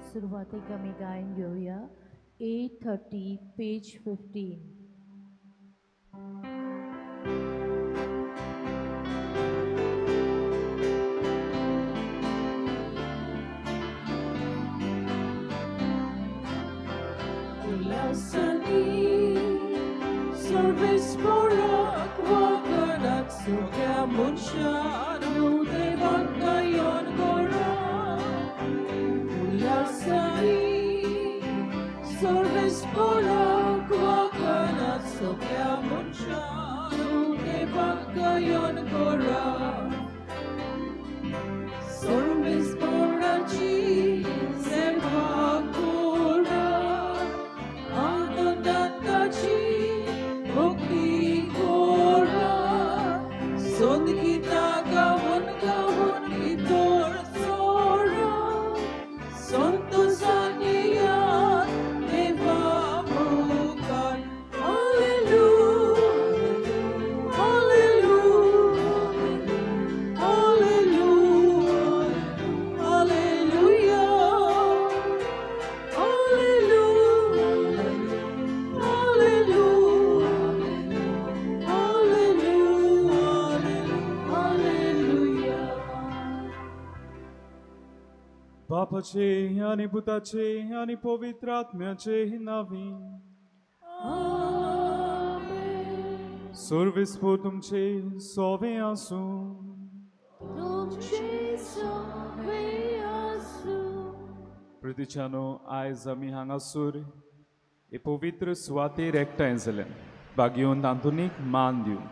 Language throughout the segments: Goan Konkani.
सुरवातेक आमी गायन घेवया 8:30 पेज 15. Service porak wakanat sugya munsyanu devan kayon gora ulasani. Service porak wakanat sugya munsyanu devan kayon gora. Service porachi seva kora anandatachi bhakti kora sondgita gavun gavun itor sora santo saniya deva mukan. Hallelujah, hallelujah, hallelujah, hallelujah, hallelujah, hallelujah, hallelujah, hallelujah. बापाचे आनी पुताचे आनी पवित्र आत्म्याचे नांवी. आमेन. सर्वेस्पोर तुमचे सोवे आसूं. तुमचे सोवे आसूं. प्रतिच्यानो, आयज आमी हांगासर हे पवित्र सुवातेर एकठांय जाले बागेवन तांतूनीक मान दिवंक.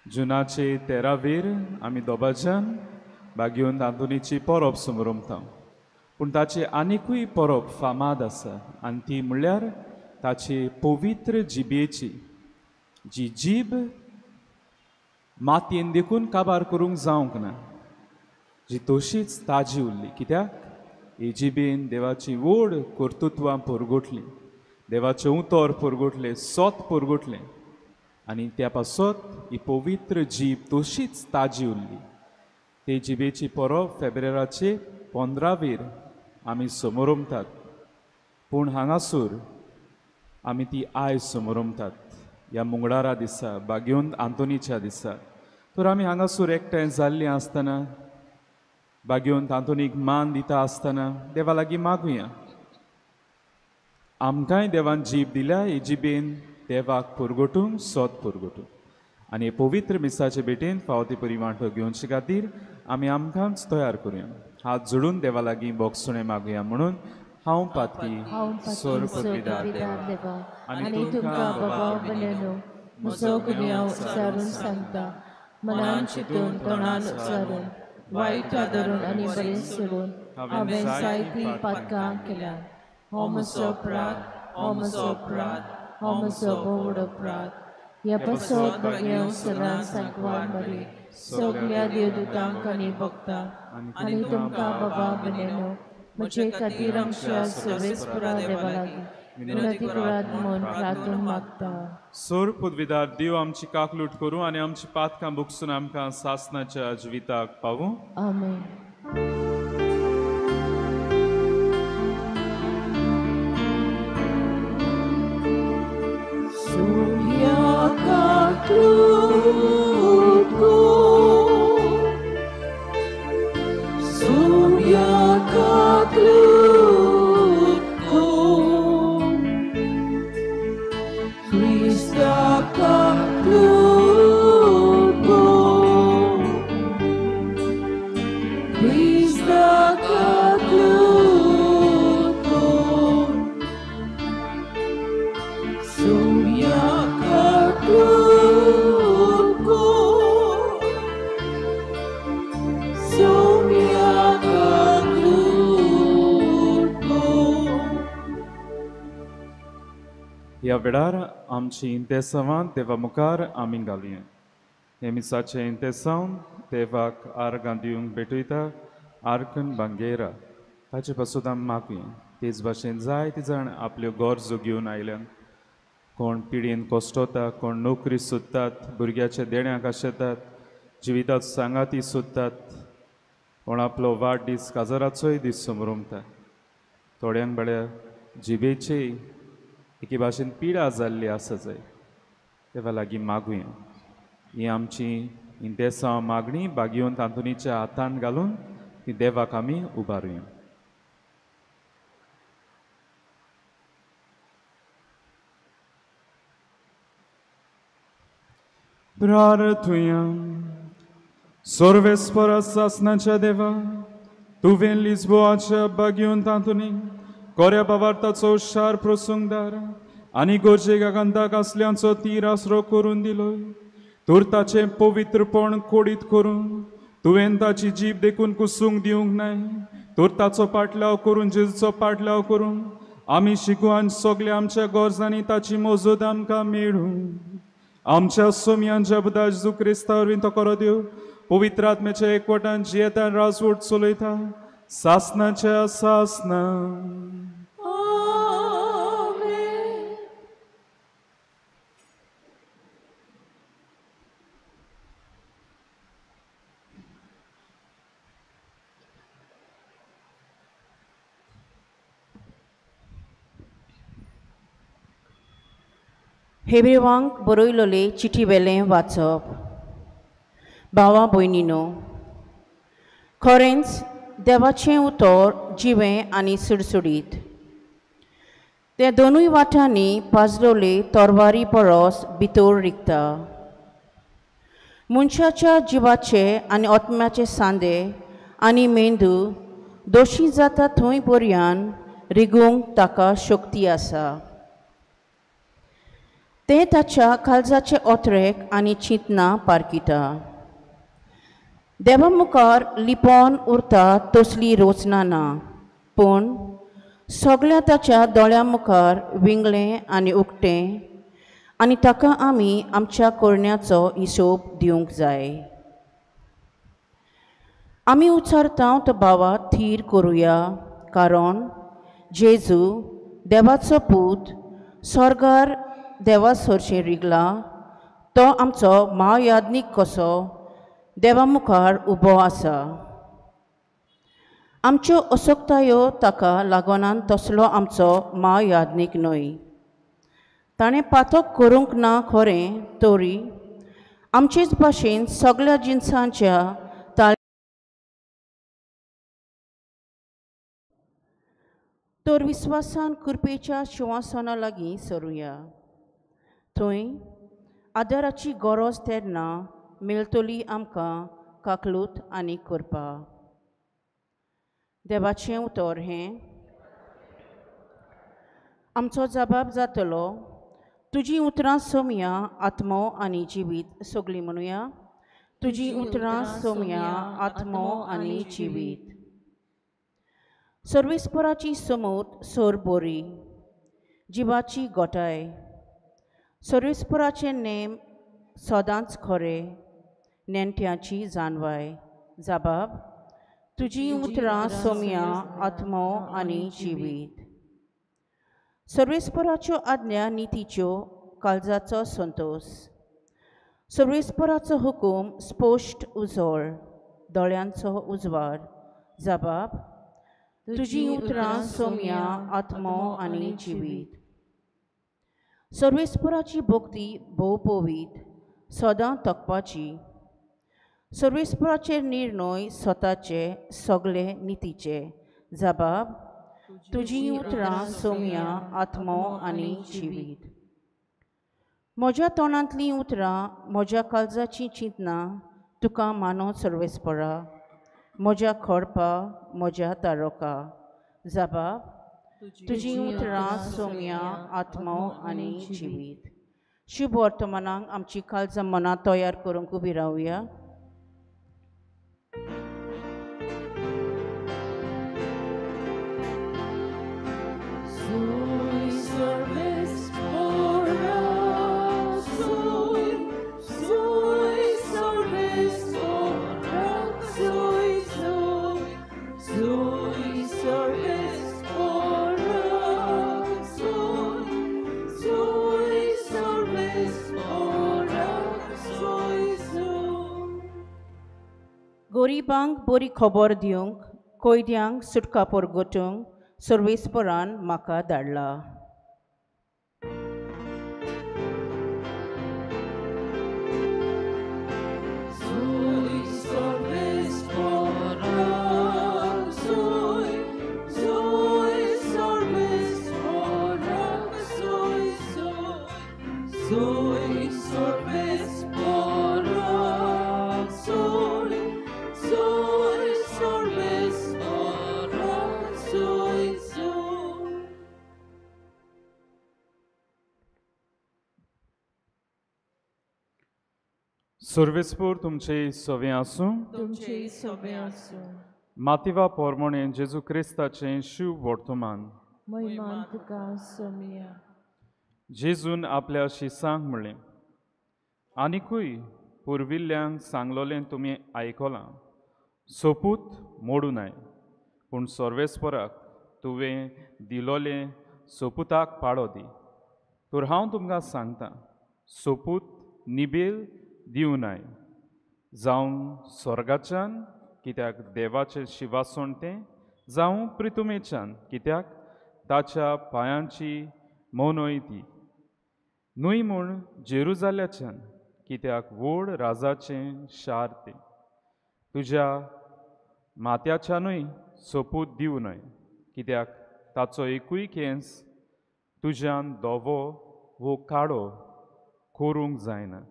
जुनाचे 13वेर आमी दोबाज्यान बागेवन तांतुनीची परब समरमता, पूण ताचे आनिकूय परब फामाद आसा आनी ती म्हणल्यार ताचे पवित्र जिबेची, जी जीब मातयेन देखून काबार करूंक जावंक ना, जी तशीच ताजी उरली. कित्याक ही जिबेन देवाची व्हड कर्तृत्वां परगटली, देवाचें उतर परगटलें, सोत परगटलें आनी त्या पासत ही पवित्र जीब तशीच ताजी उरली. ते जिबेची परब फेब्रेराचे 15वेर आमी समरमतात, पूण हांगासर आमी ती आयज समरमतात ह्या मुंगडारा दिसा, बागेवन आंतोनीच्या दिसा. तर आमी हांगासर एकठांय जाल्लीं आसतना, बागेवन आंतोनीक मान दिता आसतना देवा लागीं मागुया, आमकांय देवान जीब दिल्या, ही जिबेन देवाक परगटूंक, सोत परगटूंक आनी पवित्र मिसाचे भेटेन फावो ते परी वांटो घेवचे खातीर आमी आमकांच तयार करुया. हात जोडून देवा लागीं बोगसुणें मागुया म्हणून हांव पातकी सोर पदवीदार देवा आनी तुमकां बाबा भयणीनो म्हजो गुन्यांव उचारून सांगता, मनान चिंतून तोंडान उचारून वायट आदरून आनी बरें सोडून हांवें जायतीं पातकां केल्यात. हो म्हजो अपराध, हो म्हजो अपराध, हो म्हजो भोव अपराध. ह्या पासत भगेव सदां सांकवार मरी सगल्या देवदूतांक आनी भक्तांक आनी तुमकां बाबा भयणीनो म्हजे खातीर आमच्या सर्वेस्परा देवा लागीं विनंती करात म्हूण प्रार्थून मागता. सोर पदवीदार देव आमची काकलूट करूं आनी आमची पातकां बुकसून आमकां सासनाच्या जिविताक पावूं. आमेन. ह्या वेळार आमची इंतेसांवां देवा मुखार आमी घालुया. हे मिसाचें इंतेसांव देवाक आर्गां दिवंक भेटयता आर्कन बांगेरा, ताचे पासून आमी मागुया. तेच भाशेन जायते जाण आपल्यो गरजो घेवन आयल्यात, कोण पिडयेन कश्टोता, कोण नोकरी सोदतात, भुरग्याच्या देण्याक आशेतात, जिवितात सांगाती सोदतात, कोण आपलो वाडदीस काजाराचोय दीस समरमता. थोड्यांक बळ्या जिबेचे एके भाशेन पिडा जाल्ली आसा जाय, देवा लागीं मागुया. ही आमची इंतेसांव मागणी बागयोन तांतुनीच्या हातान घालून ती देवाक आमी उबारुया. प्रार्थुया. सर्वेस्परा सासनाच्या देवा, तुवें लिस्बोआच्या बागयोन तांतुनी कोऱ्या बावार्ताचो शार प्रसंगदार आनी गरजेक आकांताक आसल्यांचो तीर आसरो करून दिलो. तर ताचें पवित्रपण कोडीत करून तुवें ताची जीब देखून कुसूंक दिवंक नाय, तर ताचो पाटलाव करून जेजूचो पाटलाव करून आमी शिकू आनी सगल्या आमच्या गरजांनी ताची मजत आमकां मेळूं. आमच्या सोमयान जबदा जेजू क्रिस्ता वरवीं तो करो देव पवित्र आत्म्याच्या एकवटान जियेता राजवट चलयता सासनाच्या सासना. हेब्रेवांक बरयलोले चिठी वेलें वाचप. भावा भयणीनो, खरेंच देवाचें उतर जिवें आनी सुडसुडीत, तें दोनूय वाटांनी पाजलोले तरवारी परस भितर रिगता. मनशाच्या जिवाचे आनी आत्म्याचे सांदे आनी मेंदू दोशी जाता थंय पर्यान रिगूंक ताका शक्ती आसा. तें ताच्या काळजाचे ओतरेक आनी चिंतना पारखिता. देवा मुखार लिपोन उरता तसली रोचना ना, पूण सगळ्या ताच्या दोळ्यां मुखार विंगलें आनी उक्तें, आनी ताका आमी आमच्या करण्याचो हिशोब दिवंक जाय. आमी उच्चारता तो भावा थीर करुया, कारण जेजू देवाचो पूत स्वर्गार देवा सरशीं रिगला, तो आमचो म्हायाज्ञीक कसो देवा मुखार उबो आसा. आमच्यो असक्तायो ताका लागोनान तसलो आमचो म्हायाज्ञीक न्हय. ताणें पातक करूंक ना खरें, तरी आमचेच भाशेन सगळ्या जिनसांच्या तर विस्वासान कृपेच्या शिंवासना लागीं सरुया. थंय आदाराची गरज तेन्ना मेळटली आमकां काकलूत आनी करपा. देवाचें उतर हें आमचो जबाब जातलो. तुजी उतरां सोमया आत्मो आनी जिवीत. सगळीं म्हणुया, तुजी उतरां सोमया आत्मो आनी जिवीत. सर्वेस्पराची समोत सोर बोरी जिवाची गोटाय. सर्वेस्पराचे नेम सदांच खरे नेणट्याची जानवाय. जबाब, तुजी उतरां सोमया आत्मो आनी जिवीत. सर्वेस्पराच्यो आज्ञा नितीच्यो काळजाचो संतोश. सर्वेस्पराचो हुकूम स्पश्ट उजळ दोळ्यांचो उजवाड. जबाब, तुजी उतरां सोमया आत्मो आनी जिवीत. सर्वेस्पराची भक्ती भोव पवीत सदां तकपाची. सर्वेस्पराचे निर्णय स्वताचे सगळे नितीचे. जबाब, तुजी उतरां सोमया आत्मो आनी जिवीत. म्हज्या तोंडांतलीं उतरां म्हज्या काळजाचीं चिंतनां तुका मानो सर्वेस्परा, म्हज्या खडपा म्हज्या तारोका. जबाब, तुजी उतरां सोमया आत्मो आनी जिवीत. शुभ वर्तमानाक आमची काळजां मनां तयार करूंक उबी रावया. गरिबांक बरी खबर दिवंक, कैद्यांक सुटका परगटूंक सर्वेस्परान म्हाका धाडला. सर्वेस्पोर तुमचे सवे आसूं. तुमचे सवे आसूं. मातिवा पोरमोणे जेजू क्रिस्ताचें शिव वर्तमान. महिमा तुका सोमिया. जेजून आपल्या शिसांक म्हणलें, आनिकूय पुर्विल्ल्यांक सांगलोलें तुमी आयकलां, सोपूत मोडू नाय, पूण सर्वेस्पोराक तुवें दिलोलें सोपुताक पाळो दी. तर हांव तुमकां सांगता, सोपूत निबेल दिवं नाय, जावं स्वर्गाच्यान कित्याक देवाचें शिवासण तें, जावं प्रितुमेच्यान कित्याक ताच्या पांयांची मोनोय ती, न्हय म्हूण जेरुजाल्याच्यान कित्याक व्हड राजाचें शार तें. तुज्या मात्याच्यानूय सोपूत दिवं न्हय कित्याक ताचो एकूय केंस तुज्यान धवो वो काडो करूंक जायना.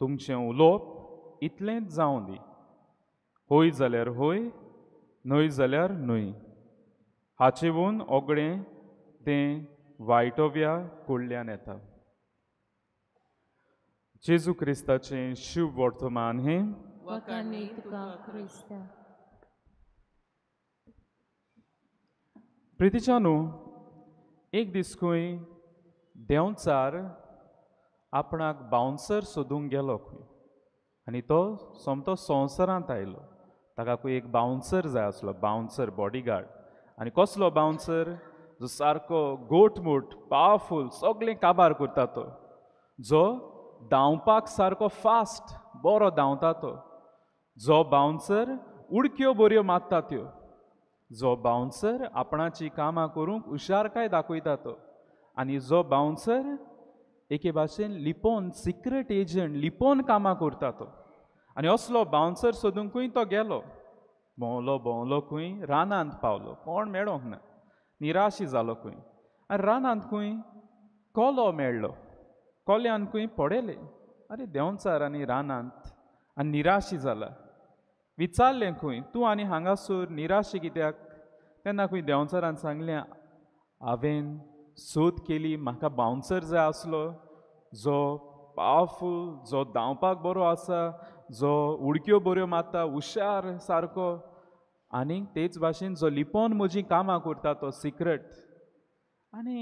तुमचें उलोवप इतलेंच जावं दी, हय जाल्यार हय, न्हय जाल्यार न्हय. हाचेवून ओगडें तें वायटोव्या कडल्यान येता. जेजू क्रिस्ताचें शिव वर्तमान हें. प्रितीच्यानू, एक दीस खंय देंवचार आपणाक बाउन्सर सोदूंक गेलो खंय, आनी तो सोमतो संवसारांत आयलो. ताका खंय एक बाउन्सर जाय आसलो, बाउन्सर बॉडीगार्ड. आनी कसलो बाउन्सर? जो सारको गोटमूट पावरफूल, सगळें काबार करता तो, जो धांवपाक सारको फास्ट बरो धांवता तो, जो बाउन्सर उडक्यो बऱ्यो मारता त्यो, जो बाउन्सर आपणाची कामां करूंक हुशारकाय दाखयता तो, आनी जो बाउन्सर एके भाशेन लिपोवन सिक्रेट एजंट लिपोवन कामां करता तो. आनी असलो बाउन्सर सोदूंकूय तो गेलो, भोंवलो भोंवलो खंय रानांत पावलो, कोण मेळोंक ना, निराशी जालो खंय. आनी रानांत खंय कोलो मेळ्ळो, कोल्यान खंय पडयले, आरे देंवचार आनी रानांत आनी निराशी जाला. विचारलें खंय, तूं आनी हांगासर निराशी कित्याक? तेन्ना खंय देंवचारान सांगलें, हांवें सोद केली, म्हाका बाउन्सर जाय आसलो जो पावरफूल, जो धांवपाक बरो आसा, जो उडक्यो बऱ्यो मारता, हुशार सारको, आनी तेच भाशेन जो लिपोवन म्हजीं कामां करता तो सिक्रेट. आनी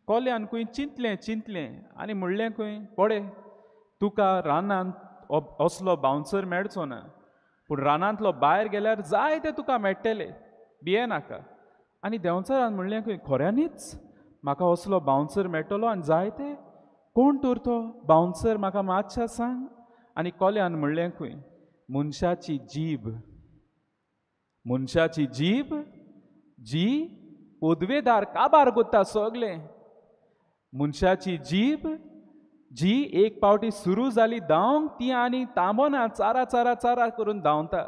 कोल्यान खंय चिंतलें चिंतलें आनी म्हणलें खंय, पळय तुका रानांत असलो बाउन्सर मेळचो ना, पूण रानांतलो भायर गेल्यार जाय ते तुका मेळटले, भिये नाका. आनी देंवचारान म्हणलें खंय, खऱ्यांनीच म्हाका असलो बाउन्सर मेळटलो आनी जाय ते? कोण तर तो बाउन्सर म्हाका मातशें सांग. आनी कोल्यान म्हणलें खंय, मनशाची जीब, मनशाची जीब जी पदवेदार काबार करता सगलें, मनशाची जीब जी एक पावटी सुरू जाली धांवंक ती आनी तांबना, चारा चारा चारा करून धांवता.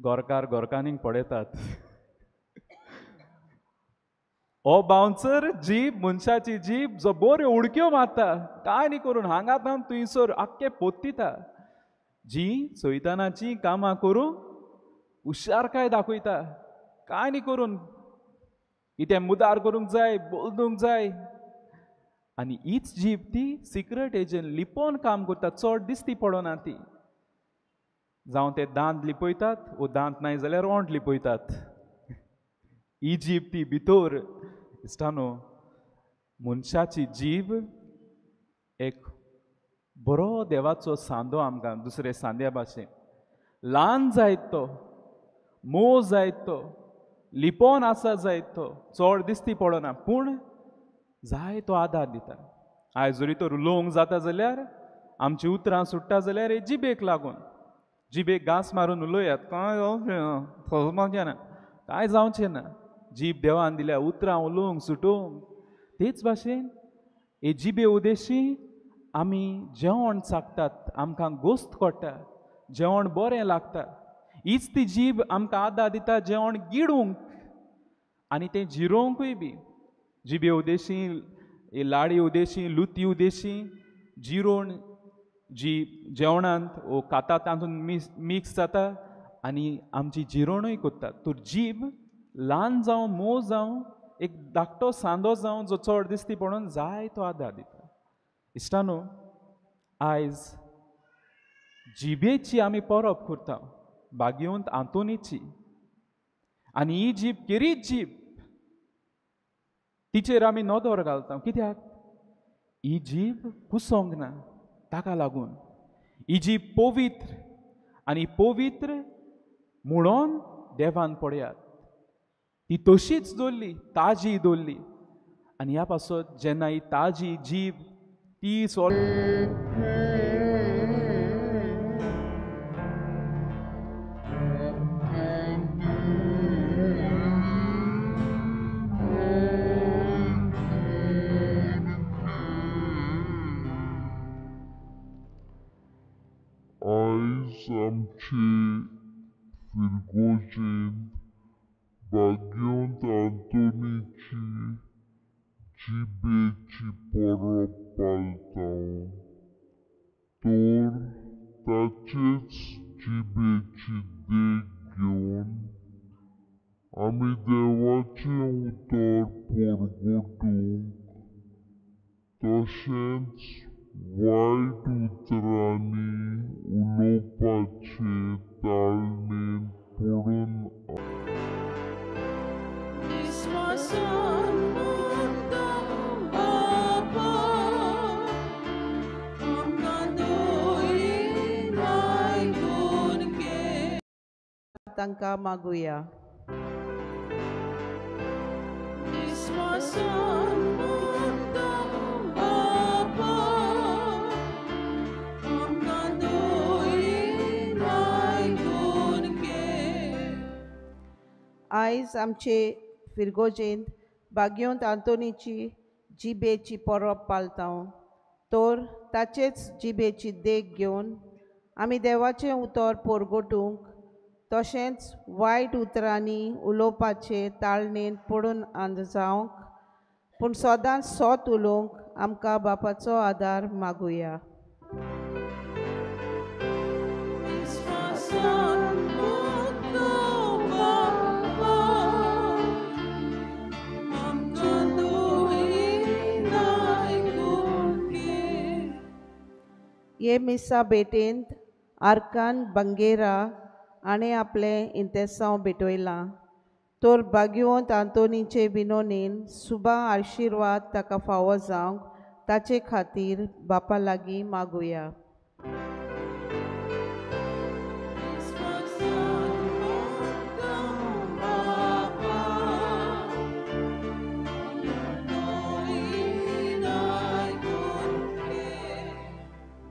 गोरकार गोरकानीक पळयतात. हो बाउन्सर जीब, मनशाची जीब जो बऱ्यो उडक्यो मारता, कांय न्ही करून हांगा थावन थंयसर आख्खें पोत्तिता, जी सैतानाची कामां करूंक हुशारकाय दाखयता, कांय न्ही करून कितें मुदार करूंक जाय, बदलूंक जाय. आनी हीच जीब ती सिक्रेट एजंट लिपोवन काम करता, चड दिसती पडना ती. जावं ते दांत लिपयतात वो दांत नाय जाल्यार ओंठ लिपयतात. ही जीब ती भितर. इश्टानो, मनशाची जीब एक बरो देवाचो सांदो आमकां दुसरे सांद्या भाशेन, ल्हान जायत तो, मोव जायत तो, लिपोवन आसा जायत तो, चड दिसती पडना, पूण जाय तो आदार दिता. आयज जरी तर उलोवंक जाता जाल्यार, आमची उतरां सुट्टा जाल्यार हे जिबेक लागून, जिबेक घांस मारून उलोयात, कांय ना, कांय जावचें ना. जीब देवान दिल्या उतरां उलोवंक सुटोवंक. तेच भाशेन हे जिबे उदेशी आमी जेवण चाखतात, आमकां गोस्त कोट्टा, जेवण बरें लागता. हीच ती जीब आमकां आदार दिता जेवण गिळूंक आनी तें जिरोवंकूय बी. जिबे उदेशी, लाडी उदेशी, लुती उदेशी जिरोवन जी जेवणांत वो खाता तातूंत मिक्स जाता आनी आमची जिरोणूय कोत्ता. तर जीब ल्हान जावं मोव जावं, एक धाकटो सांदो जावं जो चड दिसती पडून जाय तो आदार दिता. इश्टानो, आयज जिबेची आमी परब करता, भाग्यवंत आंतोनीची. आनी ही जीब केरीत जीब, तिचेर आमी नदर घालता. कित्याक? ही जीब कुसोंक ना, ताका लागून ही जीब पवित्र आनी पवित्र म्हणून देवान पळयात ती तशीच दवरली, ताजी दवरली. आनी ह्या पासत जेन्ना ही ताजी जीब ती सोल आयज आमचे फिरगोजेंत भाग्यवंत आंतोनीची जिबेची परब पाळटा, तर ताचेच जिबेची देख घेवन आमी देवाचें उतर परगटूंक तशेंच वायट उतरांनी उलोवपाचे ताळमेन पडून तांकां मागुया. आयज आमचे फिरगोजेंत भाग्यवंत आंतोनीची जिबेची परब पाळटा, तर ताचेच जिबेची देख घेवन आमी देवाचें उतर परगटूंक तशेंच वायट उतरांनी उलोवपाचे ताळणेन पडून आंद जावंक पूण सदांच सोत उलोवंक आमकां बापाचो आदार मागुया. हे मिसा भेटेंत आर्कान बंगेरा हाणें आपलें इंतेसांव भेटयलां, तर भाग्यवंत आंतोनीचे विनोनीन सुबा आशिर्वाद ताका फावो जावंक ताचे खातीर बापा लागीं मागुया.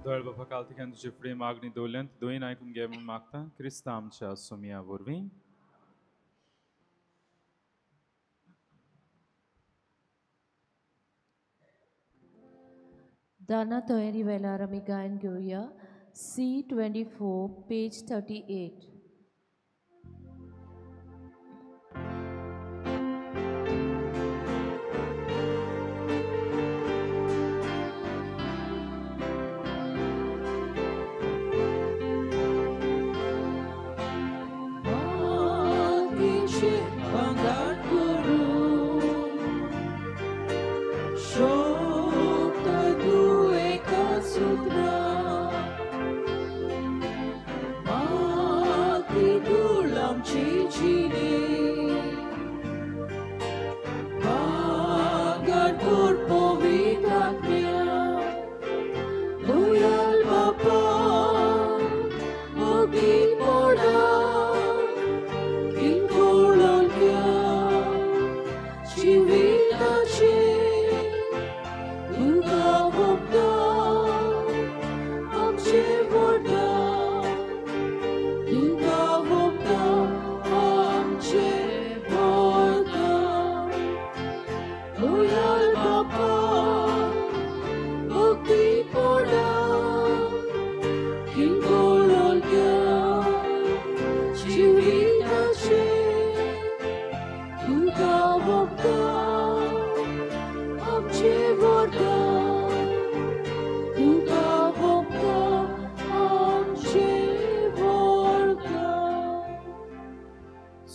दयाळ बापा, काल तिख्यान तुजे फुडें मागणी दवरल्यान दोन आयकून घे म्हूण मागता क्रिस्तांव आमच्या सोमया वरवीं. दाना तयारी वेळार आमी गायन घेवया C24 page 38. Sutra,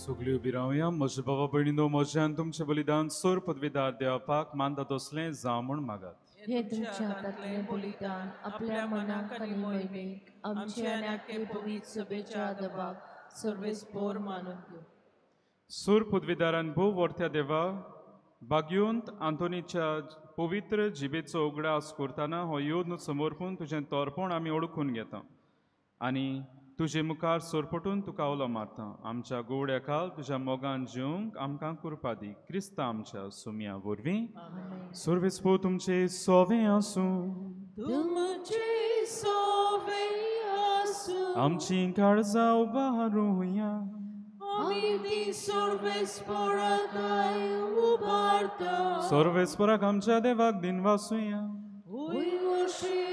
सगळी उबी रावया. म्हज्या बाबा भयणीनो, म्हज्यान तुमचें बलिदान सोर पदवीदार देवपाक मानता तसलें जावं म्हूण मागात. हे तुमच्या हातांतलें बलिदान आपल्या मनाक आनी मोहिमेक आमचे आनी आख्खे पवित्र सभेच्या दबाक सर्वेस्पोर मानून घेवं. सूर पदवीदारान भोव वर्त्या देवा, भाग्योंत आंतोनीच्या पवित्र जिबेचो उगडास करतना हो योद्न समर्पून तुजें तोरपण आमी ओळखून घेता आनी तुजे मुखार सोरपटून तुका उलो मारता. आमच्या गोवड्या खाल तुज्या मोगान जिवंक आमकां कृपा दी. क्रिस्ता आमच्या सुमया वरवीं. सर्वेस्पोर तुमचे सोवे आसूं. तुमचे सोवे आसूं. आमची काळजां उबारुया. आमी ती सर्वेस्पोराक उबारता. सर्वेस्पोराक आमच्या देवाक दिनवासुया.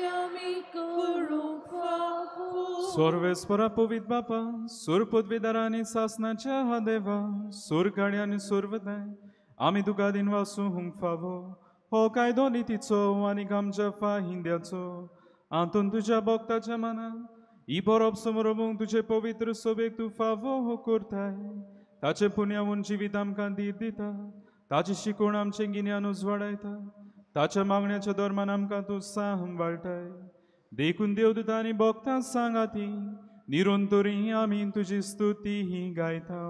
आमी करूंक फावो. सर्वेस्पोरा पवित्र बापा, सूर पदवीदारा आनी सासनाच्या देवा, सूर आनी सुरवताय, आमी तुका दिनवासूंक फावो. हो कायदो नितीचो आनी आमच्या फाहिंद्याचो आंतून तुज्या भक्ताच्या मनान ही बरोब समरोबूंक तुजे पवित्र सोबेक तूं फावो हो करताय. ताचें पुण्यावून जिवीत आमकां धीर दिता, ताची शिकवण आमचें गिन्यान उजवाडायता, ताच्या मागण्याच्या धर्मान आमकां तूं सांबाळटाय. देखून देवदूत आनी भक्तां सांगाती निरंतरी आमी तुजी स्तुती ही गायता.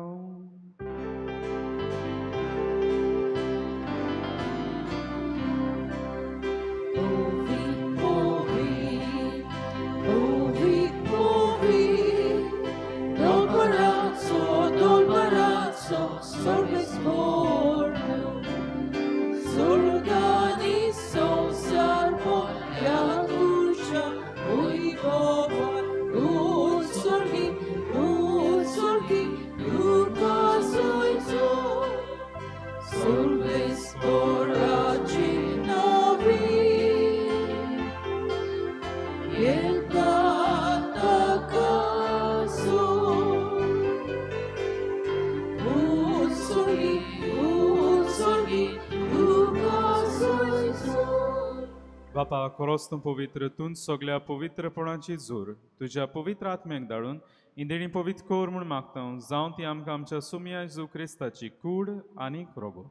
बापा, खरोच तूं पवित्र, तूं सगळ्या पवित्रपणाची जोर तुज्या पवित्र आत्म्याक धाडून इंदेणी पवित्र कर म्हूण मागता. जावं ती आमकां आमच्या सुमया जेजू क्रिस्ताची कूड आनी रोगो.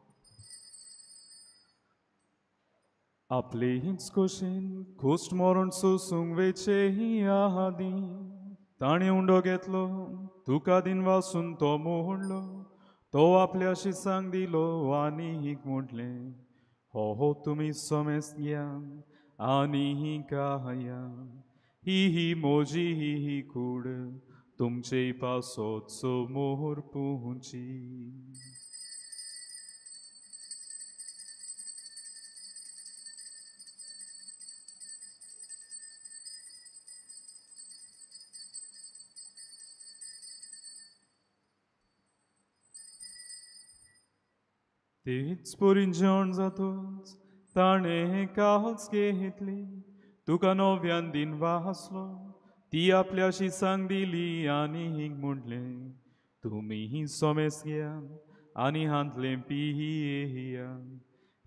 आपले हीच खोशेन खोस्ट मरण सोसूंक वेचे आदीं ताणें उंडो घेतलो, तुका दिनवासून तो मोडलो, तो आपल्या शिसांक दिलो आनी म्हटलें, हो हो तुमी समेस्त घ्या आनी ही खाया, ही ही मोजी ही ही कूड तुमचे पासत समोर पुंची. तेच परीन जेवण जातच ताणें काल्स घेतली, तुका नव्यान दिन वासलो, ती आपल्या शिसांक दिली आनी म्हटलें, तुमी समेस घेया आनी हांतलें पिया,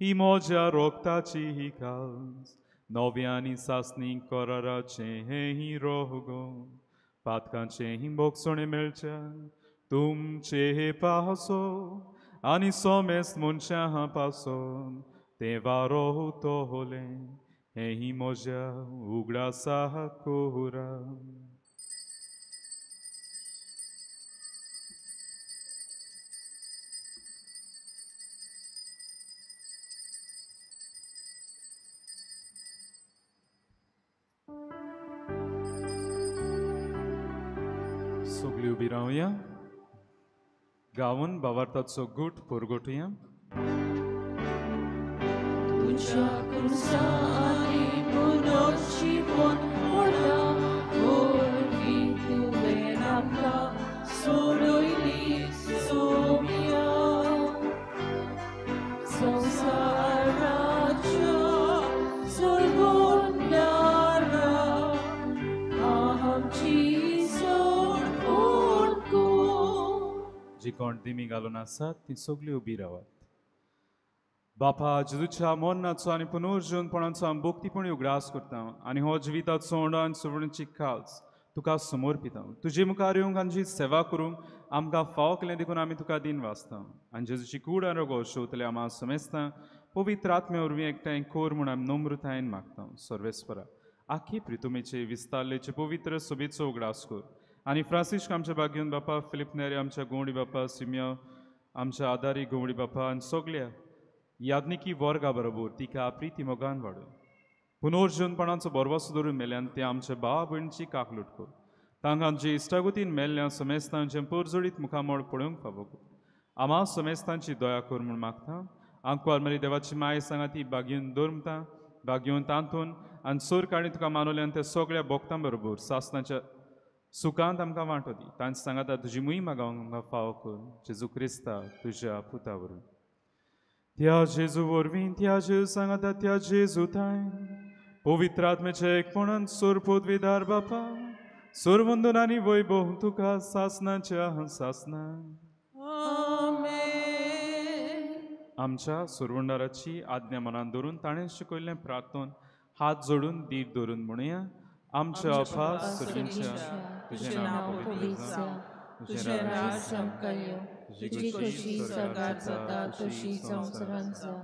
ही म्हज्या रोगताची ही काल्स नव्या आनी सासणी कराराचें हें रोगो, पातकांचें भोगसणें मेळच्या तुमचे पासो आनी सोमेस्त मनशां पासून तें वारो तोलें हें म्हज्या उगडासा कोरा. सगळी उबी रावया, गावन बावार्थाचो गूट पुरगोटया. तुज्या खुर्सांनी पुनर्जीवन मोडला, वरवीं तुवें आमकां सोडयली सोम्या. संवसाराच्या सोडवणारा आमची सोडवण कर. जी कोण दिमी घालून आसात ती सगळी उबी रावात. बापा, जेजूच्या मरणाचो आनी पुनर्जीवनपणाचो आमी भक्तीपणी उगडास करता आनी हो जिविताचो ओंडो आनी सुवर्णची काल्स तुका समर्पिता. तुजे मुखार येवंक आनी तुजी सेवा करूंक आमकां फाव केलें देखून आमी तुका दिन वाचता आनी जेजूची कूड आनी रोगो शोतले आमा समेस्तां पवित्र आत्म्या वरवीं एकठांय कोर म्हूण आमी नम्रतायेन मागता. सर्वेस्परा आखी प्रितुमेचे विस्तारलेचे पवित्र सोबीचो उगडास कर आनी फ्रांसिस्क आमच्या बागेवन बापा, फिलीप नेरी आमच्या गोवणी बापा, सिमियो आमच्या आदारी गोवणी बापा आनी सगल्या याज्ञिकी वर्गा बरोबर तिका प्रिती मोगान वाडय. पुनर्जीवनपणाचो बरवासो धरून मेल्यान ते आमच्या भाव भयणीची काकलूट कर. तांकां आमचे इश्टागतीन मेल्ल्या समेस्तांचें परजळीत मुखामळ पळोवंक फावो कर. आमा समेस्तांची दया कर म्हूण मागता. आंकवार मरी देवाची माय सांगा ती बागेवन दवरता बागेवन तांतून आनी सोर काणी तुका मानवल्यान त्या सगळ्या भोक्तां बरोबर सासनाच्या सुखांत आमकां वांटो दी. तांचे सांगाता तुजी मुय मागावंक आमकां फावो कर जेजू क्रिस्ता तुज्या पुता वरवीं. त्या जेजू वरवीं, त्या जेजू सांगाता, त्या जेजू थांय पवित्र आत्म्याच्या एकपणान सोर पदवीदार बापा सोरवंदन आनी वैभव तुका सासनाच्या सासना. आमच्या सुरवंडाराची आज्ञा मनान धरून ताणें शिकयल्लें प्रार्थन हात जोडून धीर धरून म्हणुया. आमच्या अफा सुर्गींच्या तुजें नांव पवित्र जावं, तुजें राज आमकां येवं, तुजी खोशी स्वर्गार जाता तशी संवसारांत जावं.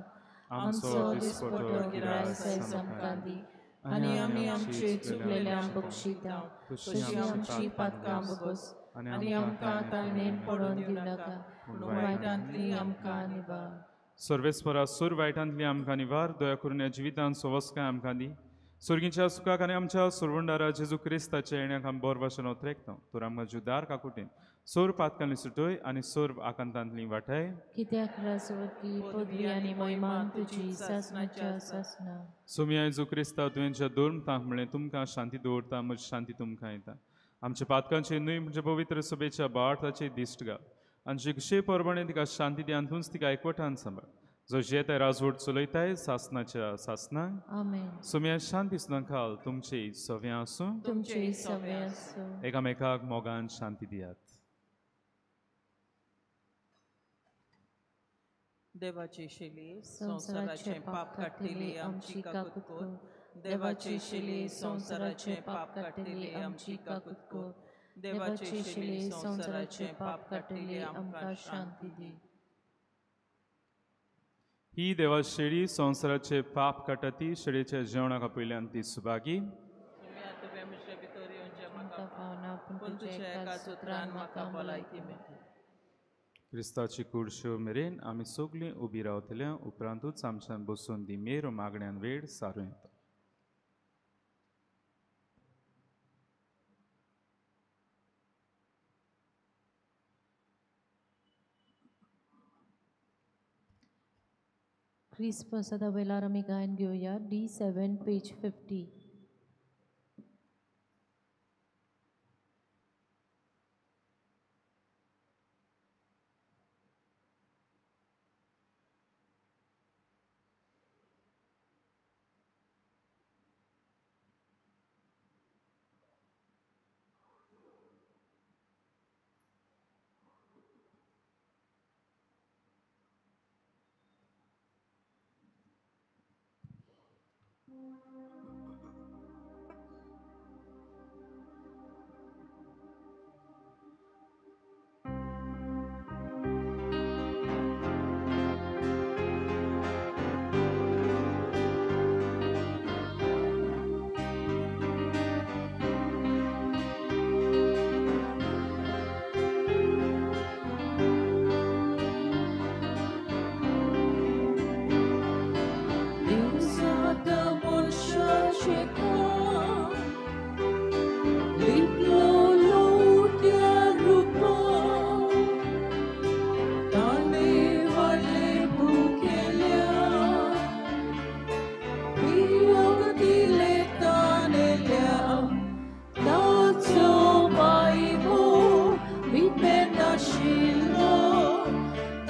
आमचो दिसपटो गिरास आयज आमकां दी आनी आमी आमचे चुकलेल्यांक बक्षिता तशी आमची पातकां बगस आनी आमकां ताणें पडोवन दिवनाका, पूण वायटांतली आमकां निवार. सर्वेस्परा सूर वायटांतली आमकां निवार. दया करून ह्या जिवितांत सवस्काय आमकां दी. सुर्गींच्या सुखाक आनी आमच्या सुरवंडारा जेजू क्रिस्ताच्या येण्याक आमी बरो भाशेन ओतरेकता. तर आमकां जुदार काकुटेन सोर पातकांनी सुटय आनी सोर आकांतांतली वाटाय. कित्याक राजवटी पदवी आनी महिमा तुजी सासनाच्या सासना. सोम्या जेजू क्रिस्ता तुवेंच्या दोन तांक म्हणलें तुमकां शांती दवरता, म्हजी शांती तुमकां येता. आमच्या पातकांचे न्हय म्हणजे पवित्र सभेच्या बाळाचे दिश्ट घाल आनी शिक्षे परबणे तिका शांती दी आनी तूंच तिका एकवटान सांबाळ. जो जेताय राजवट चलयताय सासनाच्या सासना. आमेन. सोम्या शांती सुनाखाल तुमचे सव्या आसूं, तुमचे सव्या आसूं. एकामेकाक मोगान शांती दियात. देवाची शेली संवसाराचें पाप काडटली आमची काकूत कर. देवाची शेली संवसाराचें पाप काडटली आमची काकूत कर. देवाची शेली संवसाराचें पाप काडटली आमकां शांती दी. ही देवा शेळी संवसाराचे पाप काडटा ती शेळीच्या जेवणाक आपयल्यान ती सुभागी. क्रिस्ताची कुडश्यो मेरेन आमी सगळीं उबी रावतल्या उपरांतूच आमच्यान बसून दी मेरो मागण्यान वेळ सारूं येता. क्रिस्त प्रसादा वेळार आमी गायन घेवया D7 page 50.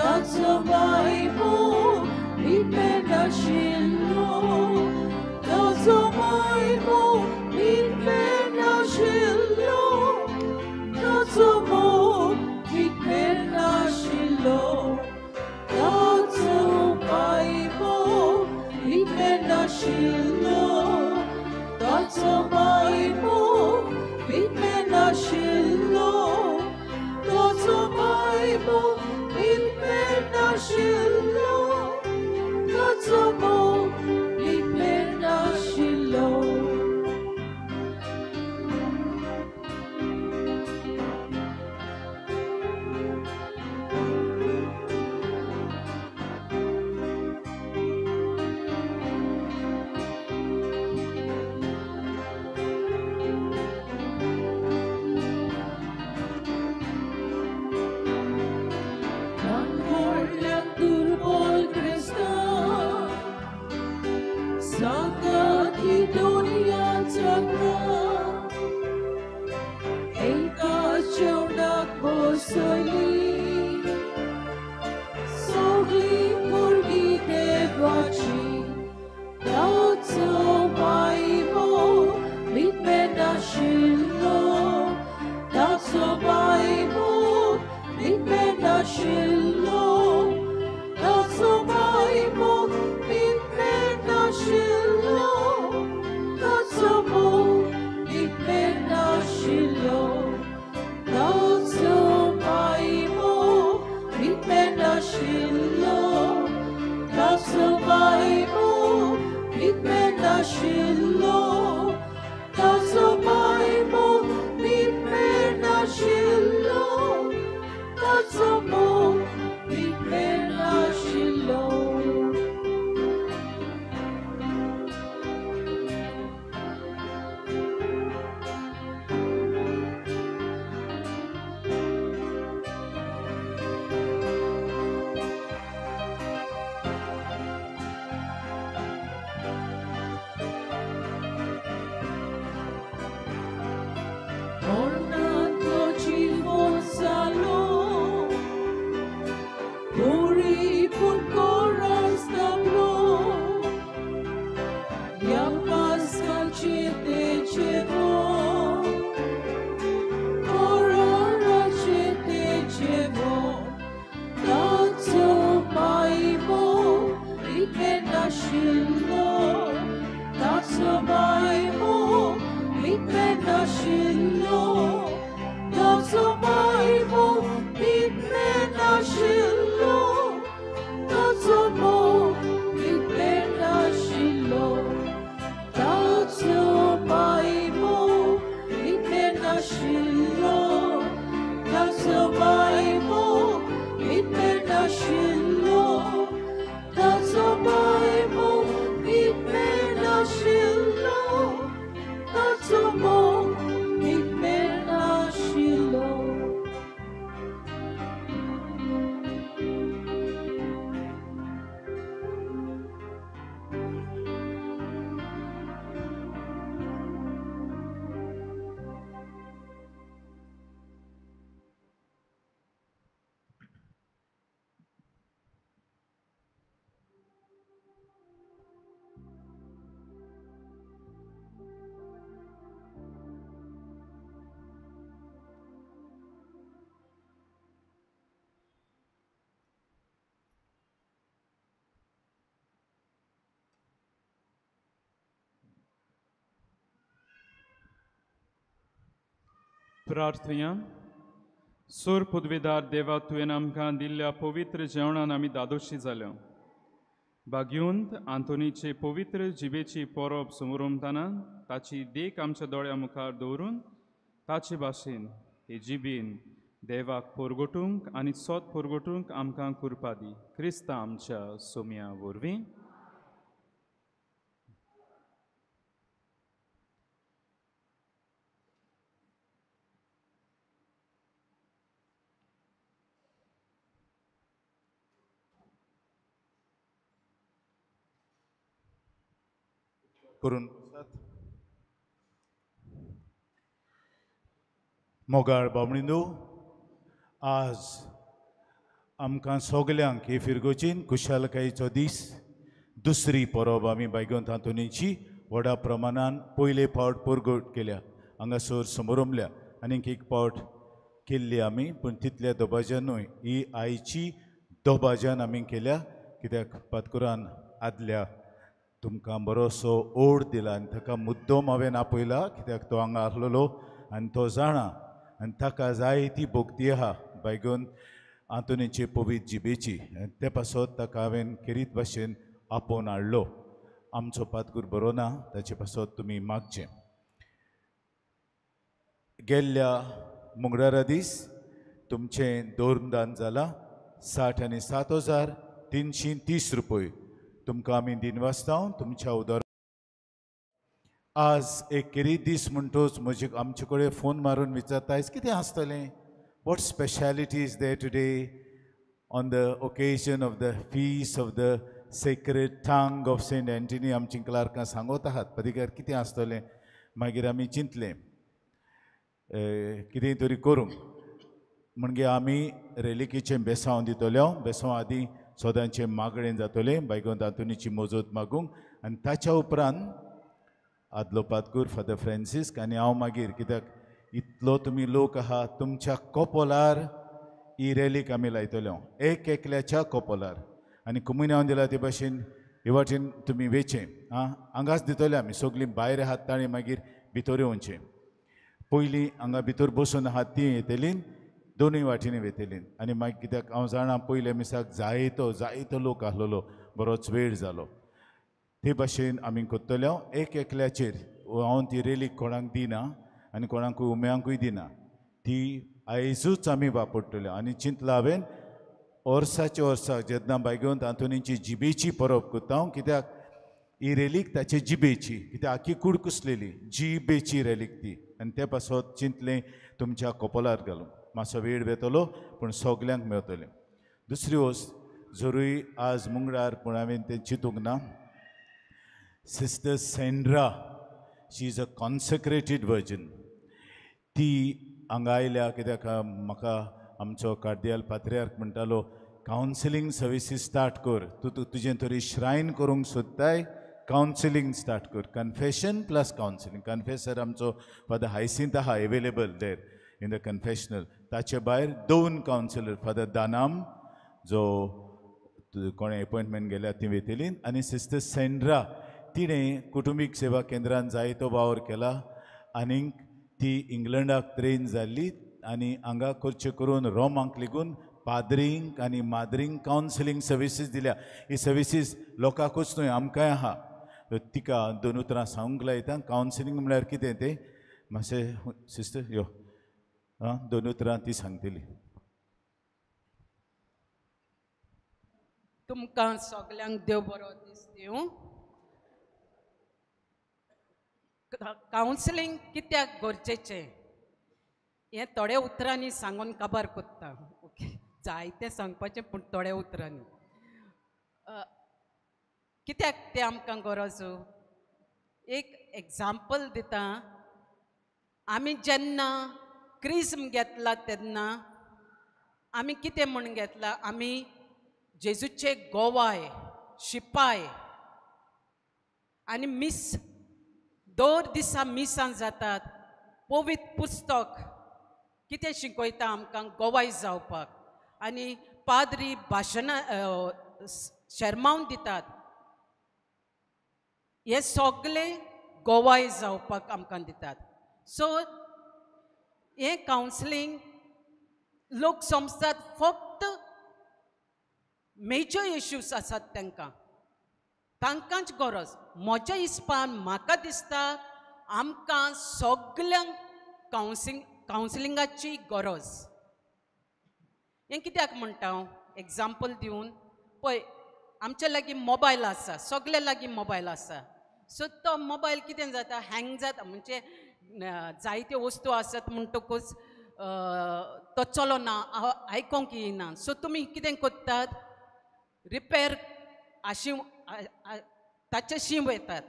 That's सोसली सगळी भुरगीं देवाची ताचो मायमो विटमेनाशिल्लो ताचो मायमो विटमेनाशिल्लो ताचो मायमो विटमेनाशिल्लो ताचो मोग विटमेनाशिल्लो ताचो मायमो विटमेनाशिल्लो ताचो मायमो विटमेनाशिल्लो ताचो मायमो विटमेनाशिल्लो ताचो मोग विटमेनाशिल्लो. मरणांतलो जिवो जालो तरी पूण कोरास दाबलो ह्या पास्काचें तें जेवण कोराचें तें जेवण ताचो मायमो विटमेनाशिल्लो ताचो मायमो विटमेनाशिल्लो ताचो मायमो विटमेनाशिल्लो ताचो मोग विटमेनाशिल्लो ताचो मायमो विटमेनाशिल्लो ताचो मायमो विटमेनाशिल्लो ताचो मायमो विटमेनाशिल्लो ताचो मोग विटमेनाशिल्लो. प्रार्थया. सूर पदवीदार देवा, तुवें आमकां दिल्ल्या पवित्र जेवणान आमी दादोशी जाल्या. भाग्युंत आंतोनीचे पवित्र जिबेची परब समोरमताना ताची देख आमच्या दोळ्या मुखार दवरून ताचे भाशेन हे जिबेन देवाक पोरगोटूंक आनी सोत पोरगोटूंक आमकां कृपा दी. क्रिस्ता आमच्या सोम्या वरवीं. करून मोगाळ बामणिंदो, आज आमकां सगल्यांक हे फिरगोचीन खुशालकायेचो दीस. दुसरी परब आमी बायगोंत आंतोनीची व्हडा प्रमाणान पयले फावट परगट केल्या, हांगासर समोरमल्या आनीक एक फावट केल्ली आमी, पूण तितल्या दबाज्यान न्हय, ही आयची दबाज्यान आमी केल्या. कित्याक पातकुरान आदल्या तुमकां बरोसो ओड दिला आनी ताका मुद्दम हांवें आपयला, कित्याक तो हांगा आसलेलो आनी तो जाणा आनी ताका जाय ती भोक्ती आहा बायगोन आंतोनीचे पवित्र जिबेची. आनी ते पासत ताका हांवें खेरीत भाशेन आपोवन हाडलो. आमचो पातकूर बरो ना, ताचे पासत तुमी मागचें. गेल्ल्या मंगळारा दीस तुमचें दोरदान जालां 67,330 रुपये. तुमकां आमी दिनवासता तुमच्या उदर. आज एक खेरीत दीस म्हणटोच म्हजे आमचे कडेन फोन मारून विचारता, आयज कितें आसतलें, what speciality is there today on the occasion of the feast of the sacred tongue of Saint Anthony. आमची क्लार्कां सांगत आहात पदिकार कितें आसतलें. मागीर आमी चिंतलें कितें तरी करूंक. म्हणजे आमी रेलिकेचें बेसांव दितल्यो. बेसांव आदी सदांचें मागणें जातलें बायगोन आंतोनीची मजत मागूंक आनी ताच्या उपरांत आदलो पादकूर फादर फ्रांसिस्क आनी हांव मागीर, कित्याक इतलो तुमी लोक आहा तुमच्या कोपोलार ही रेलीक आमी लायतल्यो, एक एकल्याच्या कोपोलार. आनी कुमुन्यांव दिला ते भाशेन हे वाटेन तुमी वेचें आं, हांगाच दितले आमी सगळीं भायर आहात ताणें मागीर भितर येवचें. पयलीं हांगा भितर बसून आहात ती येतली, दोनूय वाटेनी वेतली. आनी मागीर कित्याक हांव जाणा पयल्या मिसाक जायतो जायतो लोक आहलोलो, बरोच वेळ जालो. ते भाशेन आमी करतले एक एकल्याचेर. हांव ती रेलीक कोणाक दिना आनी कोणाकूय उम्यांकूय दिना, ती आयजूच आमी वापरतले. आनी चिंतला हांवें वर्साचे वर्साक जेन्ना बायगोन आंतोनीची जिबेची परब करता हांव, कित्याक ही रेलीक ताचे जिबेची, कित्याक आखी कूड कुसलेली जिबेची रेलीक ती. आनी ते पासत चिंतलें तुमच्या कोपोलार घालूं, मातसो वेळ वेतलो पूण सगल्यांक मेळटलें. दुसरी वस्त जरूय आज मुंगडार पूण हांवें तें चिंतूंक ना, Sister Sandra, she is a consecrated virgin. ती हांगा आयल्या कित्याक म्हाका आमचो कार्दियाल पात्रियार्क म्हणटालो कावन्सिलींग सर्विसीस स्टार्ट कर, तूं तुजें तरी श्रायन करूंक सोदताय, कावन्सिलींग स्टार्ट कर, कन्फेशन प्लस कावन्सिलींग. कन्फेसर आमचो फादर हायसिंत आहा available there in the confessional. ताचे भायर दोन कावन्सिलर, फादर दानाम जो कोणें एपॉयंटमेंट गेल्या ती वेतली, आनी सिस्टर सेंड्रा तिणें कुटुंबीक सेवा केंद्रान जायतो वावर केला आनीक ती इंग्लंडाक ट्रेन जाल्ली आनी हांगा करचें करून रोमांक लेगून पाद्रींक आनी माद्रींक कावन्सिलींग सर्विसीस दिल्या. ही सर्विसीस लोकांकूच न्हय आमकांय आहा. तिका दोन उतरां सांगूंक लायता कावन्सिलींग म्हळ्यार कितें तें. मातशें सिस्टर यो आं, दोन उतरां ती सांगतली. तुमकां सगल्यांक देव बरो दीस दिवं. कावन्सिलींग कित्याक गरजेचें हें थोड्या उतरांनी सांगून काबार कोत्ता. ओके, जायतें सांगपाचें पूण थोड्या उतरांनी. कित्याक तें आमकां गरज? एक एग्जाम्पल दिता. आमी जेन्ना क्रिज्म घेतला तेन्ना आमी कितें म्हूण घेतला? आमी जेजूचे गोवाय शिपाय आनी मीस दर दिसा मिसां जातात. पवित्र पुस्तक कितें शिकयता आमकां? गोवाय जावपाक. आनी पाद्री भाशणां शर्मावन दितात. हे सगळे गोवाय जावपाक आमकां दितात. सो हें कावन्सिलींग लोक समजतात फक्त मेजर इश्यूज आसात तांकां, तांकांच गरज. म्हज्या हिसपान म्हाका दिसता आमकां सगल्यांक कावन्सिलिंगाची गरज. हें कित्याक म्हणटा हांव एग्जाम्पल दिवन? पळय आमच्या लागीं मोबायल आसा, सगल्या लागीं मोबायल आसा. सो तो मोबायल कितें जाता, हँग जाता. म्हणजे जायत्यो वस्तू आसात म्हणटकूच तो चलना, आयकोंक येना. सो तुमी कितें करतात, रिपेर आशी ताचे वयतात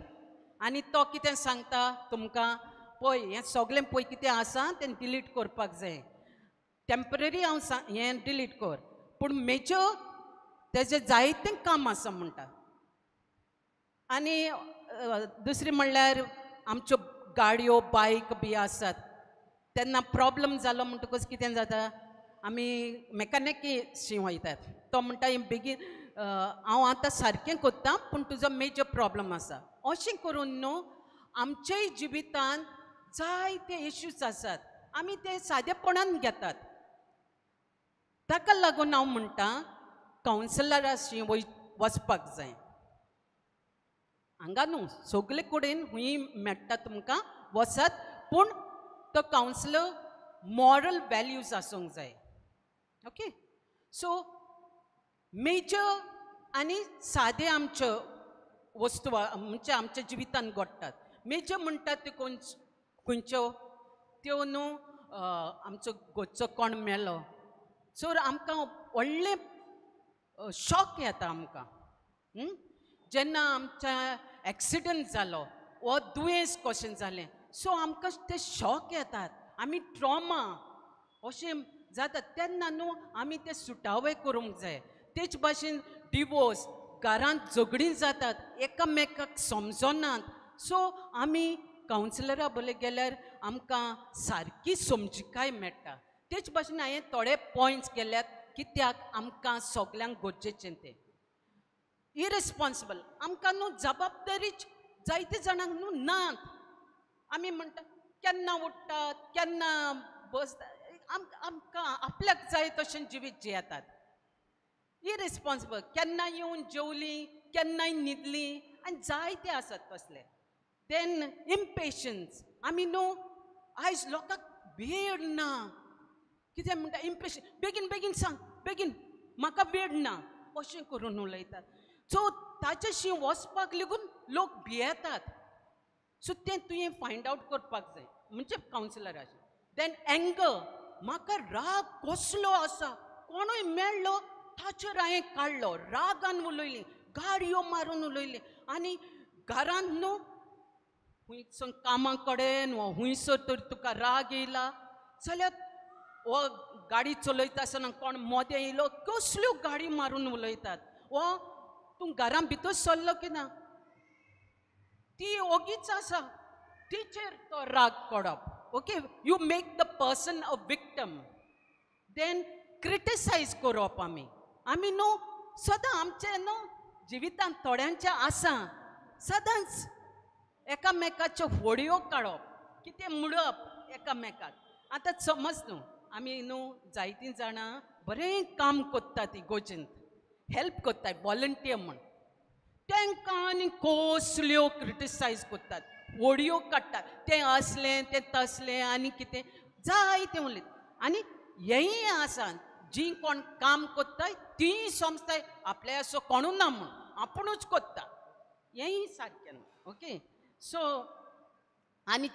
आनी तो कितें सांगता तुमकां, पळय हें सगळें पळय कितें आसा तें डिलीट करपाक जाय, टेम्पररी हांव हें डिलीट कर, पूण मेजर तेजें जायतें काम आसा म्हणटा. आनी दुसरें म्हणल्यार आमच्यो गाडयो बायक बी आसात तेन्ना प्रॉब्लम जालो म्हणटकूच कितें जाता, आमी मेकॅनिकी वयतात. तो म्हणटा हें बेगीन हांव आतां सारकें करता पूण तुजो मेजर प्रॉब्लम आसा. अशें करून न्हू आमच्याय जिवितांत जायते इश्यूज आसात, आमी ते सादेपणान घेतात. ताका लागून हांव म्हणटा कावन्सिलराशी वचपाक जाय. हांगा न्हू सगळे कडेन हुंय मेळटा तुमकां, वचात, पूण तो कावन्सिलर मॉरल वॅल्यूज आसूंक जाय. ओके, सो मेजर आनी सादे आमच्यो वस्तू म्हणजे आमच्या जिवितांत घडटात. मेजर म्हणटात त्यो खंयच्यो त्यो न्हू आमचो घरचो कोण मेलो सो आमकां व्हडलें शॉक येता आमकां. जेन्ना आमच्या एक्सिडंट जालो वो दुयेंस कशें जालें, सो आमकां ते शॉक येतात, आमी ट्रॉमा अशें जाता तेन्ना न्हू आमी ते सुटावे करूंक जाय. तेच भाशेन डिवोर्स, घरांत झगडीं जातात, एकामेकाक समजनात. सो आमी कावन्सिलरा बले गेल्यार आमकां सारकी समजिकाय मेळटा. तेच भाशेन हांवें थोडे पॉयंट्स केल्यात कित्याक आमकां सगल्यांक गरजेचें तें. इरेस्पॉन्सिबल, आमकां न्हू जबाबदारीच जायते जाणांक न्हू नात. आमी म्हणटा केन्ना उठ्ठात केन्ना बसता, आमकां आपल्याक जाय तशें जिवीत जियेतात. इरेस्पॉन्सिबल, केन्ना येवन जेवलीं केन्नाय न्हिदलीं आनी जायते आसात तसले. देन इम्पेशन्स, आमी न्हू आयज लोकांक वेळ ना, कितें म्हणटा इम्पेशन, बेगीन बेगीन सांग बेगीन म्हाका वेळ ना अशें करून उलयतात. सो ताच्याशी वचपाक लेगून लोक भियेतात. सो तें तुवें फायंड आवट करपाक जाय म्हणजे कावन्सिलराचें. देन एंगर, म्हाका राग कसलो आसा, कोणूय मेळ्ळो ताचेर हांवें काडलो, रागान उलयली, गाडयो मारून उलयली. आनी घरांत न्हू हुंयसर कामा कडेन वा हुंयसर तर तुका राग येयला जाल्यार वा गाडी चलयता आसतना कोण मोदें येयलो कसल्यो गाडी मारून उलयतात. वा तूं घरां भितर सरलो की ना ती ओगीच आसा तिचेर तो राग काडप. Okay, you make the person a victim. Then criticise करप. आमी आमी न्हू सदां आमचें न्हू जिवितांत थोड्यांचें आसा सदांच एकामेकाच्यो होडयो काडप, कितें म्हणप एकामेकाक. आतां समज न्हू आमी न्हू जायतीं जाणां बरें काम करता ती गोजेंत, हेल्प करतात वॉलंटियर म्हण, तांकां आनी कसल्यो क्रिटिसायज करतात, होडयो काडटात, तें असलें तें तसलें आनी कितें जायतें उलयतात. आनी हेंय आसा जीं कोण काम करताय तीं समजताय आपल्या असो कोणू ना म्हूण आपुणूच करता, हेंय सारकें न्हू. ओके, सो आनी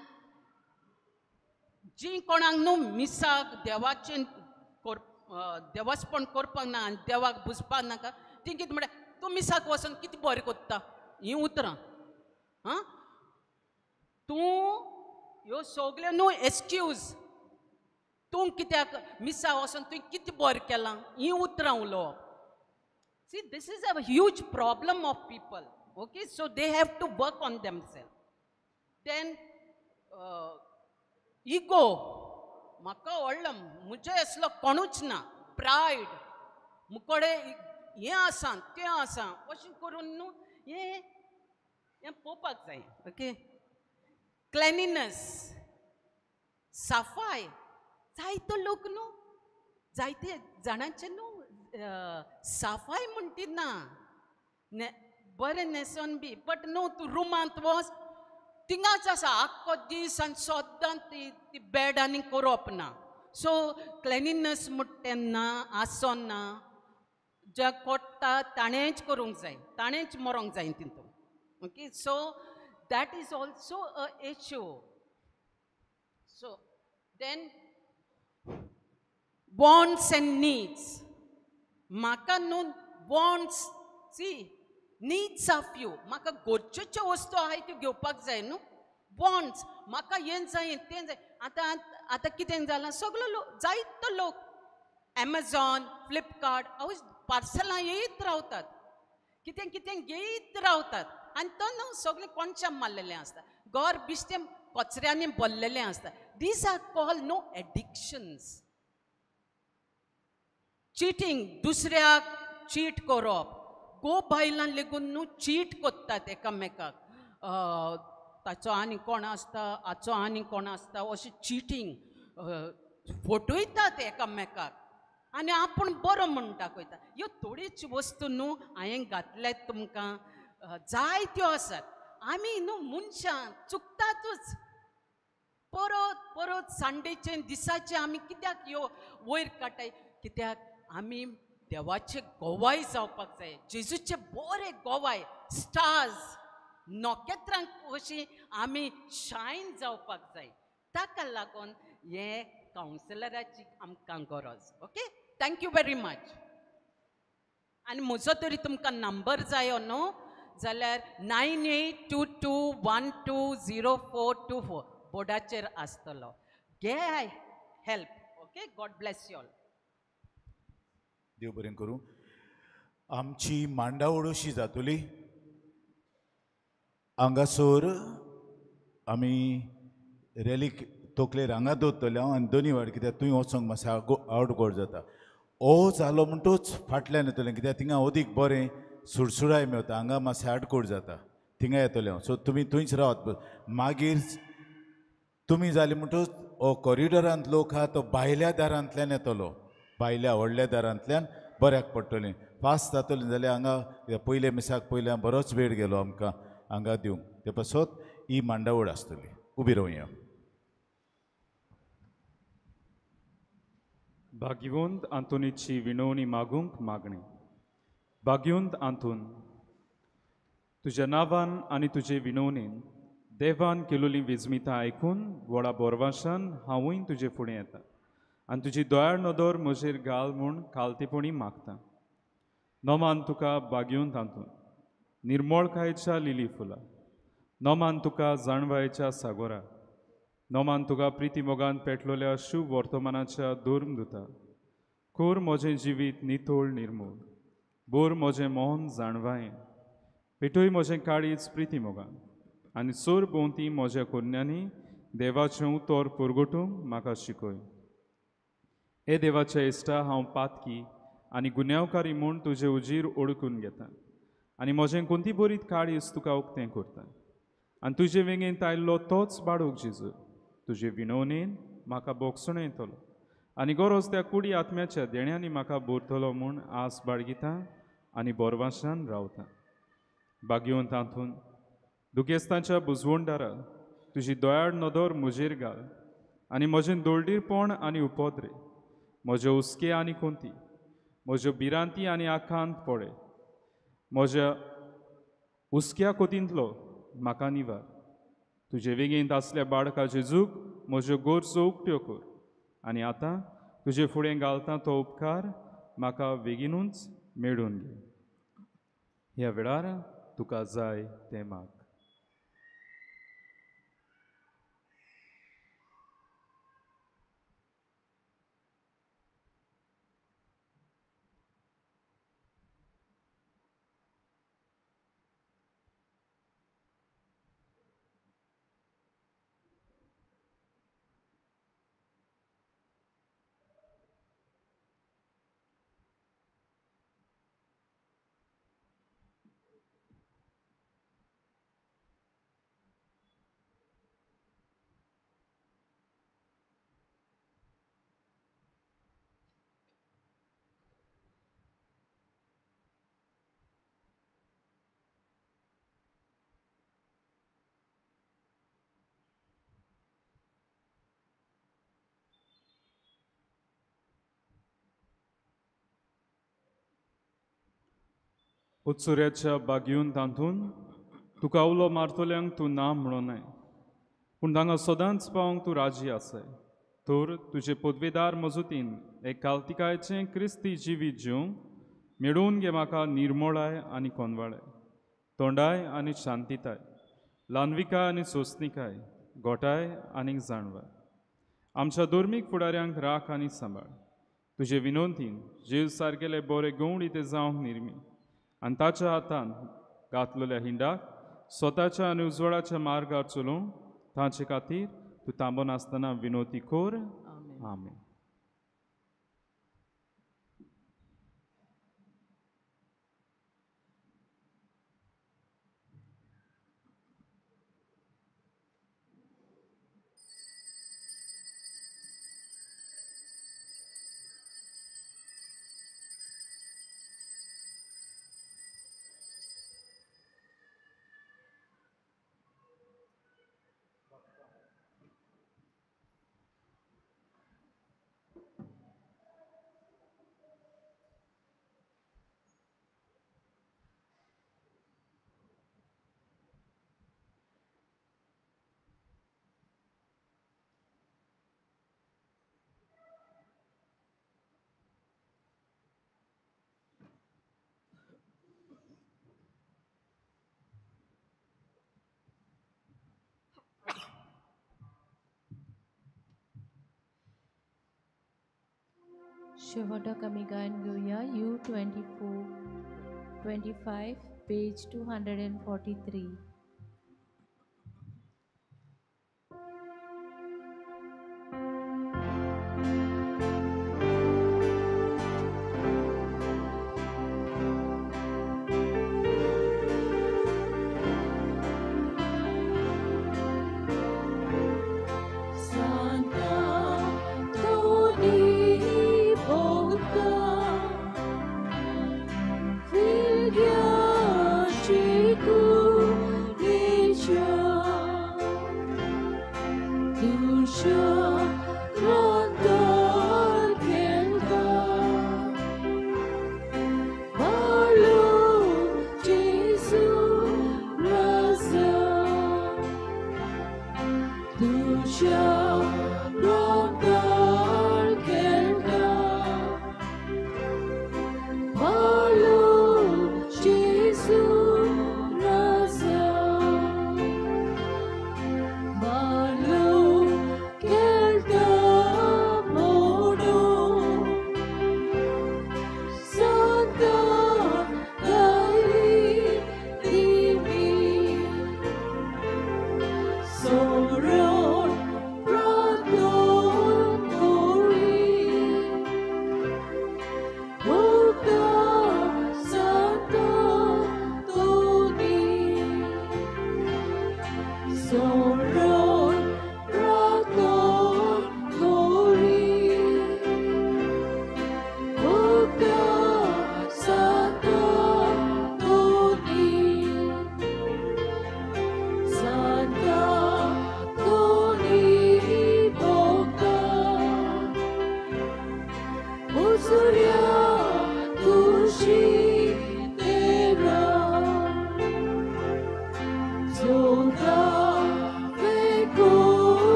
जीं कोणाक न्हू मिसाक देवाचें देवस्पण करपाक ना आनी देवाक बुजपाक नाका, तीं कितें म्हणटा तूं मिसाक वचून कितें बरें करता, हीं उतरां. आं, तूं ह्यो सगल्यो न्हू एक्सक्यूज, तूं कित्याक मिसा वचून तुवें कितें बरें केलां, हीं उतरां उलोवप. See, this is a huge problem of people. Okay, so they have to work on themselves. Then ego, म्हाका व्हडलो म्हजे असलो कोणूच ना, प्रायड, मुकोडे हें आसा तें आसा अशें करून न्हू हें हें पळोवपाक जाय. ओके, क्लेनिनस, सफाय, जायतो लोक न्हू जायते जाणांचे न्हू सफाय म्हणटी ना, बरें न्हेसोन बी, बट न्हू तूं रुमांत वच थिंगाच आसा आख्खो दीस आनी सद्दां ती बेड आनी करप ना. सो क्लेनिनस म्हणटा तेन्ना आसोन ना, ज्या कोट्टा ताणेंच करूंक जाय, ताणेंच मरोंक जाय तितून. Okay, so that is also a issue. So then wants and needs, म्हाका न्हू wants, see needs of you, म्हाका गरजेच्यो वस्तू आहाय त्यो घेवपाक जाय न्हू. वॉन्ट्स, म्हाका हें जाय तें जाय. आतां आतां कितें जालां सगलो लोक जायतो लोक एमेझॉन फ्लिपकार्ट हांव पार्सलां येयत रावतात, कितें कितें घेयत रावतात आनी तो न्हू सगळें कोणशां मारलेलें आसता, घर बिश्टें कचऱ्यांनी भरलेलें आसता. These are call no addictions. Cheating, दुसऱ्याक चीट करप, गो बायलां लेगून न्हू चीट करतात एकामेकाक, ताचो आनी कोण आसता हाचो आनी कोण आसता अशें चिटींग फटयतात एकामेकाक आनी आपूण बरो म्हूण दाखयता. ह्यो थोड्योच वस्तू न्हू हांवें घातल्यात तुमकां, जायत्यो आसात. आमी न्हू मनशां चुकतातूच, परत परत संडेचे दिसाचे आमी कित्याक ह्यो वयर काडटाय, कित्याक आमी देवाचे गोवाय जावपाक जाय, जेजूचे बरे गोवाय, स्टार्स नखेत्रांक अशी आमी शायन जावपाक जाय. ताका लागून हे कावन्सिलराची आमकां गरज. Okay, thank you very much. आनी म्हजो तरी तुमकां नंबर जायो न्हू जाल्यार 9822120424 बोर्डाचेर आसतलो. घे help. Okay, God bless you all. देव बरें करूं. आमची मांडावळ अशी जातली. हांगासर आमी रॅलीक तकलेर हांगा दवरतले हांव आनी दोनी वाट, कित्याक थंय वचोंक मातशें आवटगोड जाता. ओ जालो म्हणटूच फाटल्यान येतलें, कित्याक थिंगा अदीक बरें सुडसुडाय मेवता, हांगा मातशें आडकोड जाता, थिंगा येतलें हांव. सो तुमी थंयच रावात. मागीर तुमी जाली म्हणटूच हो कॉरिडोरांत लोक आहा तो भायल्या दारांतल्यान येतलो, भायल्या व्हडल्या दारांतल्यान बऱ्याक पडटलें, फास्ट जातलें. जाल्यार हांगा पयल्या मिसाक पयल्या बरोच वेळ गेलो आमकां हांगा दिवंक, ते पासत ही मांडावळ आसतली. उबी रावया. भाग्यवंत आंतोनीची विनवणी मागूंक मागणी. भाग्यवंत आंतोन, तुज्या नांवान आनी तुजे विनवणेन देवान केलोली विजमितां आयकून व्हडा बोरवाशान हांवूय तुजे फुडें येता आनी तुजी दयाळ नदर म्हजेर घाल म्हूण खालतेपणी मागता. नमान तुका भाग्यवंत आंतोन, निर्मळकायेच्या लिली फुलां, नमान तुका जाणवायेच्या सागोरा, नमान तुका प्रिती मोगान पेटलोल्या शुभ वर्तमानाच्या धर्मदुता. कोर म्हजें जिवीत नितळ निर्मूळ, बोर म्हजें मन जाणवायेन, पेटय म्हजें काळीज प्रिती मोगान आनी सोर भोंवती म्हज्या कोन्यांनी देवाचें उतर परगटूंक म्हाका शिकय. हे देवाच्या इश्टा, हांव पातकी आनी गुन्यांवकारी म्हूण तुजे उजीर ओळखून घेता आनी म्हजें कोणती बरीत काळीज तुका उक्तें करता आनी तुजे वेंगेंत आयिल्लो तोच बाळूक जेजू तुजे विनवणेन म्हाका बोगसणो येतलो आनी गरज त्या कुडी आत्म्याच्या देण्यांनी म्हाका भरतलो म्हूण आस बाळगिता आनी बोरवाशान रावता. भाग्यवंत आंतून, दुखेस्तांच्या बुजवणदारा तुजी दयाळ नदर म्हजेर घाल आनी म्हजें दोळडीरपण आनी उपद्रे, म्हजे हुस्के आनी कोंती, म्हज्यो भिरांती आनी आकांत पडे, म्हज्या हुस्क्या कोतींतलो म्हाका निवार. तुजे वेगेंत आसल्या बाळका जेजूक म्हज्यो गरजो उक्त्यो कर आनी आतां तुजे फुडें घालता तो उपकार म्हाका बेगीनूच मेळून घे. ह्या वेळार तुका जाय तें माग. उत्सुऱ्याच्या बागयेवन तांतून तुका उलो मारतल्यांक तूं ना म्हणोनाय, पूण तांकां सदांच पावंक तूं राजी आसाय. तर तुजे पदवेदार मजतीन एक कालतिकायचें क्रिस्ती जिवीत जिवंक मेळोवन घे म्हाका निर्मोळाय आनी कोनवाळाय, तोंडाय आनी शांतिताय, ल्हानविकाय आनी सोंसणिकाय, गोठाय आनी जाणवाय. आमच्या धर्मीक फुडाऱ्यांक राख आनी सांबाळ. तुजे विनंतीन जीव सारकेले बरे गवणी ते जावंक निर्मी आनी ताच्या हातान घातलेल्या हिंडाक स्वताच्या आनी उजवाडाच्या मार्गार चलोवंक तांचे खातीर तूं थांबनासतना विनोती कर. आमेन. शेवटाक आमी गायन घेवया U 24 25 page 243.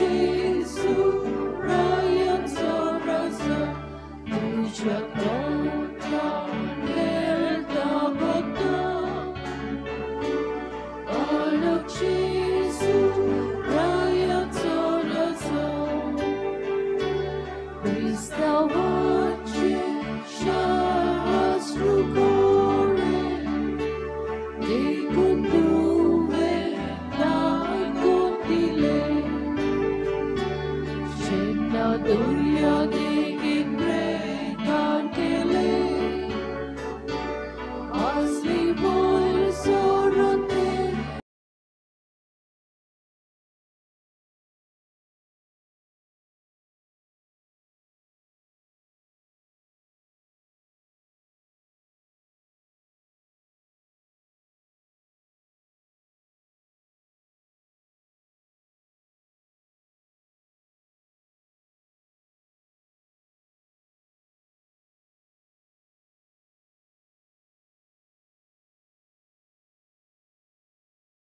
Gesù, Ryan Sobrasa, Ducia Conta.